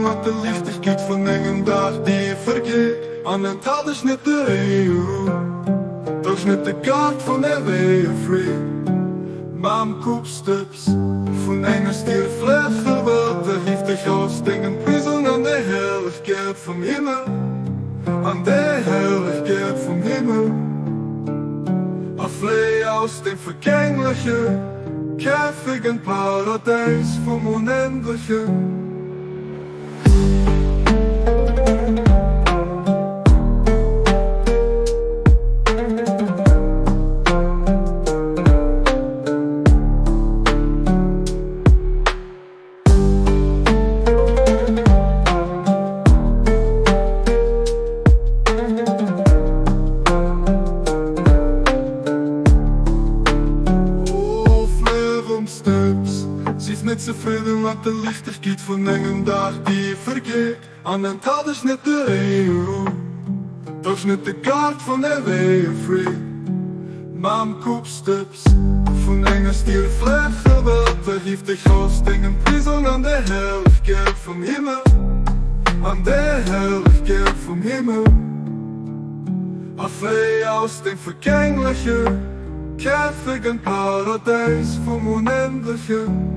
zefridden mat der Liichtegkeet vun engem Dag, dee vergeet, an enthal dech net der Éier un, doch net de Gaart vun der Wéiefreed. Mam Kuppstëbs vun enger Stierflecher Welt erhief dech aus dengem Prisong an der Herrlechkeet vum Himmel, an der Herrlechkeet vum Himmel, a fléi aus dem vergängleche Käfeg an d'Paradäis vum Onendlechen. Steps, Sief net zefridden mat der Liichtegkeet vun engem Dag, dee vergeet, an enthal dech net der Éier un, doch net de Gaart vun der Wéiefreed. Mam Kuppstëbs vun enger stierflecher Welt erhief dech aus dengem Prisong an der Herrlechkeet vum Himmel, an der Herrlechkeet vum Himmel, a fléi aus dem vergängleche Käfeg an d'Paradäis vum Onendlechen.